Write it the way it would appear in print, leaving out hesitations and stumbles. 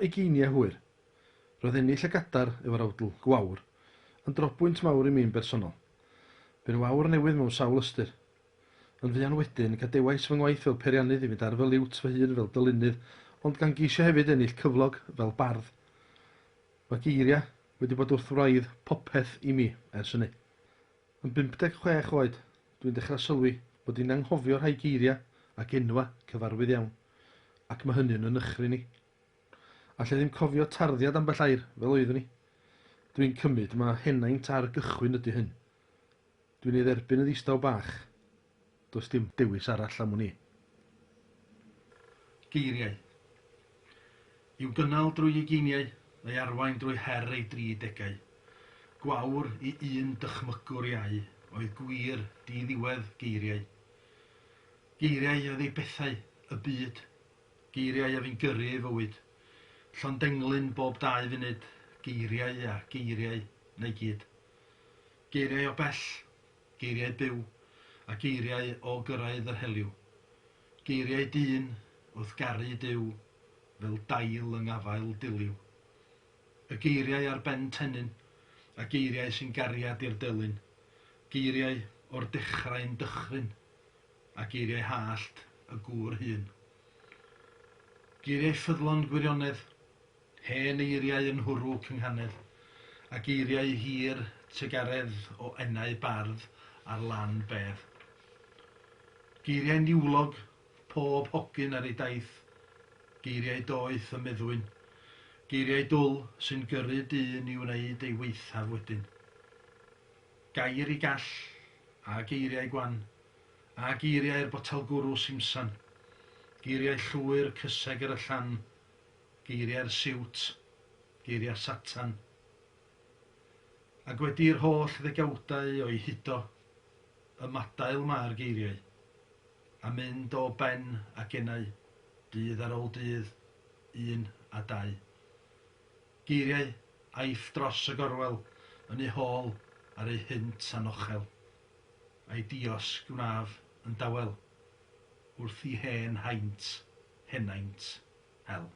ugeiniau hwyr, roedd ennill y gadair efo'r awdl 'Gwawr' yn drobwynt mawr i mi'n bersonol. Bu'n wawr newydd mewn sawl ystyr. Yn fuan wedyn, gadewais fy ngwaith fel peiriannydd i fynd ar fy liwt fy hun fel dylunydd, ond gan geisio hefyd ennill cyflog fel bardd. Mae geiriau wedi bod wrth wraidd popeth i mi ers hynny. Yn 56 oed, dwi'n dechrau sylwi mod i'n anghofio rhai geiriau ac enwau cyfarwydd iawn, ac mae hynny'n yn nychryn i. Alla i ddim cofio tarddiad ambell air, fel oeddwn i. Dwi'n cymryd ma henaint ar gychwyn ydy hyn. Dwi'n ei dderbyn yn ddistaw bach. Does dim dewis arall am wn i. Geiriau. I'w gynnal drwy ugeiniau, a'i arwain drwy her ei dri degau. Gwawr i un dychmygwr iau oedd gwir di-ddiwedd geiriau. Geiriau oedd ei bethau, y byd. Geiriau a fu'n gyrru ei fywyd. Llond englyn bob dau funud, geiriau a geiriau, 'na i gyd. Geiriau o bell, geiriau byw, a geiriau o gyrraedd yr helyw. Geiriau dyn wrth garu Duw fel dail yng ngafael diliw. Y geiriau ar ben tennyn, a geiriau sy'n gariad i'r delyn. Geiriau o'r dechrau'n dychryn, a geiriau hallt y gŵr hŷn. Geiriau ffyddlon gwirionedd, hen eiriau yn nhwrw cynghanedd, a geiriau hir trugaredd o enau bardd ar lan bedd. Geiriau niwlog, pob hogyn ar ei daith, geiriau doeth y meddwyn, geiriau dwl sy'n gyrru dyn i wneud ei waethaf wedyn. Gair i gall, a geiriau gwan, a geiriau'r botel gwrw simsan, geiriau llwyr cysegr y llan, geiriau'r siwt, geiriau Satan. Ac wedi i'r holl ddegawdau o'i hudo, ymadael mae'r geiriau, a mynd o ben ac enau, dydd ar ôl dydd, un a dau. Geiriau, aiff dros y gorwel, yn eu hôl ar eu hynt anochel. A'i diosg gwnaf yn dawel, wrth i hen haint, henaint, hel.